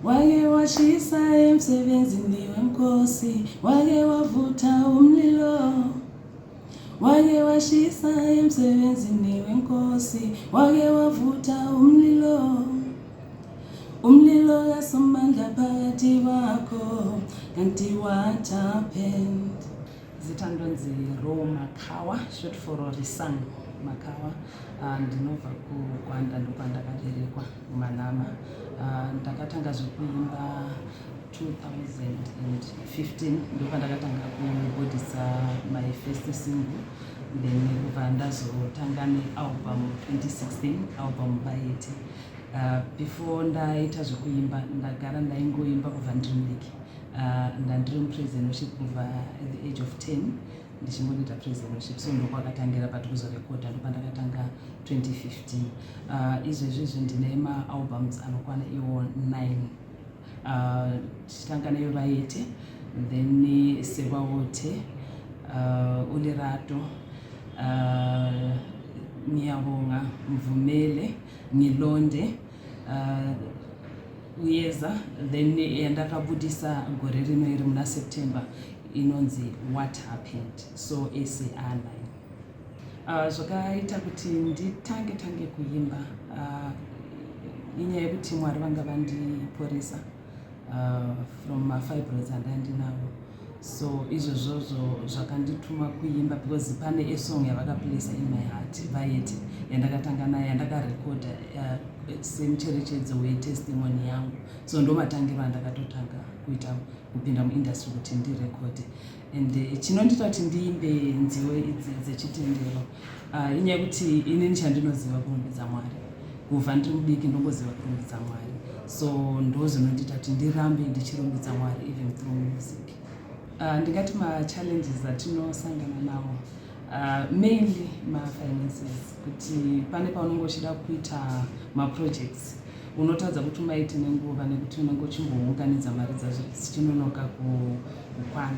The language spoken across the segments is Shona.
Wake washisa emsebenzini wenkosi, wake wavutha umlilo. Wake washisa emsebenzini wenkosi, wake wavutha umlilo. Umlilo kaSomandla phakathi kwakho, kanti what happened? Zita ndonzi Ro Makawa, short for Rorisang Makawa. Ndinobva kuGwanda, ndokwandakaberekwa muManama. Ndakatanga zvekuimba 2015, ndopandakatanga kubudisa my first single, then kubva ndazotanga nealbum 2016, album Bayete. Before ndaita zvekuimba, ndagara ndaingoimba kubva ndiri mudiki. Ndandiri mupraise and worship kubva at the age of 10, ndichingonoita praise and worship, so ndokwakatangira. But kuzorekodha ndopandakatanga 2015. Izvezvi izvi ndine maalbums anokwana iwo 9, tichitanga neyo Bayete, then Sebaote, Ulerato, Ngiyabonga, Mvumele, Ngilonde, Uyeza, then yandakabudisa gore rino iri muna September inonzi What Happened. So ese a9. Zvakaita kuti nditange tange kuimba inyaya yekuti Mwari vanga vandiporesa from mafibroids andandinawo, so izvozvozvo zvakandituma kuimba, because pane esong yavakaplaca in my heart, Bayete, yandakatanga nayo, yandakarekodha semucherechedzo wetestimony yangu. So ndo matangiro andakatotanga kuita kupinda muindustry, kuti ndirekodhe. And chinondiita kuti ndiimbe nziyo idzi dzechitendero inyaya yekuti inini chandinoziva kurumbidza Mwari. Kubva ndiri mudiki ndongoziva kurumbidza Mwari, so ndo zvinondiita kuti ndirambe ndichirumbidza Mwari even through music. Ndingati machallenges atinosangana nawo, mainly mafinances, kuti pane paunenge uchida kuita maprojects, unotadza kuti umaite nenguva nekuti unenge uchimbounganidza mari dzacho dzichinonoka kukwana.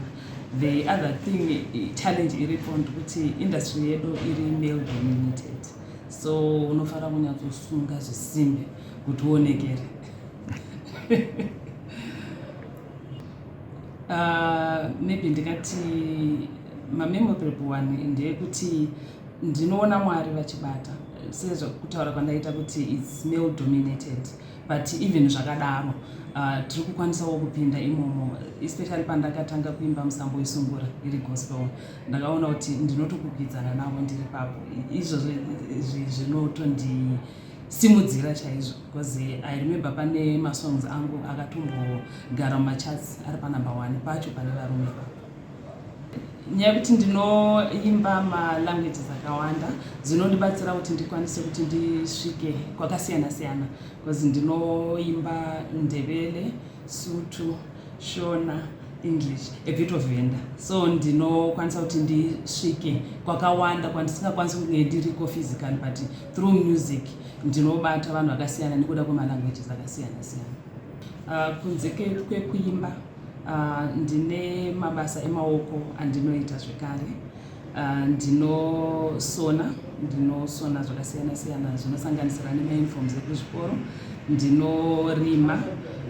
The other thing, challenge iripo ndekuti industry yedu iri male dominated, so unofanira kunyatsosunga zvisimbe kuti uonekere. Maybe ndingati mamemorable one ndeyekuti ndinoona Mwari vachibata, sezvakutaura kwandaita kuti it's male dominated, but even zvakadaro tiri kukwanisawo kupinda imomo, especially pandakatanga kuimba musambo wesungura iri gospel, ndakaona kuti ndinotokwikwidzana navo ndiri papo. Izvozvo zvinotondisimudzira chaizvo, because I remember pane masongs angu akatombogara mumacharts ari panumber one pacho pane varume papo. Nyaya yekuti ndinoimba malanguages akawanda dzinondibatsira kuti ndikwanise kuti ndisvike kwakasiyana siyana, because ndinoimba Ndebele, Sotho, Shona, English, a bit of Venda, so ndinokwanisa kuti ndisvike kwakawanda kwandisingakwanisi kunge ndiriko physically, but through music ndinobata vanhu vakasiyana nekuda kwemalanguages akasiyana siyana. Kunze kwekuimba, ndine mabasa emaoko andinoita zvekare. Ndinosona, ndinosona zvakasiyana siyana zvinosanganisira nemauniforms ekuzvikoro, ndinorima,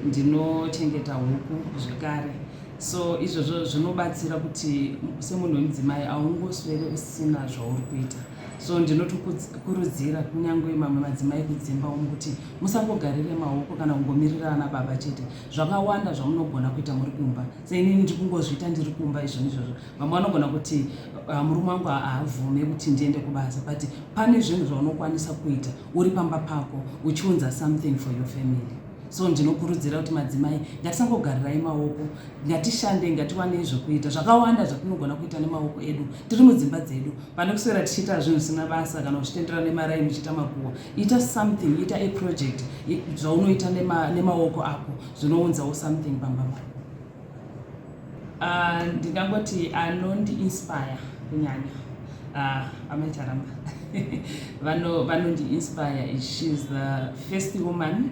ndinochengeta huku zvekare. So izvozvo zvinobatsira kuti semunhu wemudzimai haungoswere usina zvauri kuita. So ndinotokurudzira kunyange mamwe madzimai kudzimba umu kuti musangogarire maoko kana kungomirira ana baba chete. Zvakawanda zvamunogona kuita muri kumba. Seinini ndiri kungozviita ndiri kumba izvo izvozvo. Vamwe vanogona kuti murume wangu haabvume kuti ndiende kubasa, but pane zvinhu zvaunokwanisa kuita uri pamba pako uchiunza something for your family. So ndinokurudzira kuti madzimai ngatisangogarirai maoko, ngatishande, ngatiwanei zvokuita zvakawanda zvatinogona kuita nemaoko edu tiri mudzimba dzedu, pane kuswera tichiita zvinhu zvisina basa kana uchitendera nemarai muchiita makuhwa. Ita something, ita a project zvaunoita nemaoko ako zvinounzawo something pamba pako. Ndingangoti anondiinspire kunyanya Amai Charamba. Vanondiinspire. She's the first woman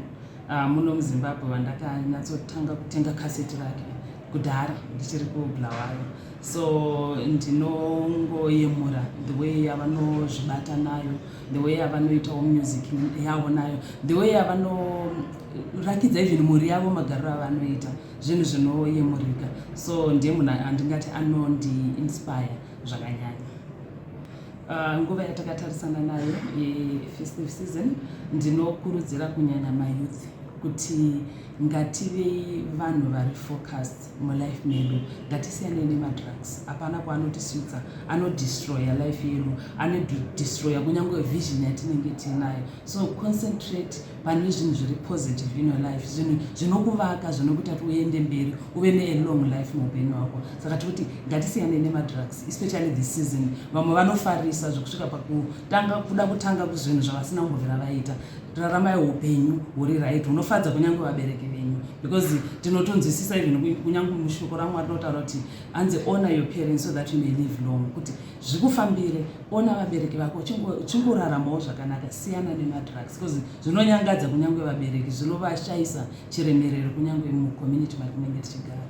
muno muZimbabwe vandakanyatsotanga kutenga kaseti rake. Kudhara ndichiri kuBulawayo, so ndinongoyemura the way yavanozvibata nayo, the way yavanoitawo music yavo nayo, the way yavanorakidza even mhuri yavo, magariro avanoita, zvinhu zvinoyemurika. So ndiye munhu andingati anondiinspire zvakanyanya. Nguva yatakatarisana nayo yefestive season, ndinokurudzira kunyanya mayouth kuti ngativei vanhu vari focused mulife medu. Ngatisiyanei nemadrugs, hapana kwaanotisvitsa. Anodestroya life yedu, anodestroya kunyange vision yatinenge tiinayo. So concentrate pane zvinhu zviri positive in your life, zvinhu zvinokuvaka, zvinokuita kuti uende mberi, uve nelong life muupenyu hwako. Saka tikuti ngatisiyanei nemadrugs, especially this season. Vamwe vanofarisa zvekusvika pakutanga kuda kutanga kuzvinhu zvavasina kumbobvira vaita. Raramai upenyu huri right, hunofadza kunyange vabereki venyu, because tinotonzwisisa even kunyange mushoko raMwari rinotaura kuti hanzi, "Honor your parents so that you may live long." Kuti zvikufambire, ona vabereki vako, chingoraramawo zvakanaka. Siyana nemadrugs, because zvinonyangadza kunyange vabereki, zvinovashayisa chiremerero kunyange mucommunity matinenge tichigara.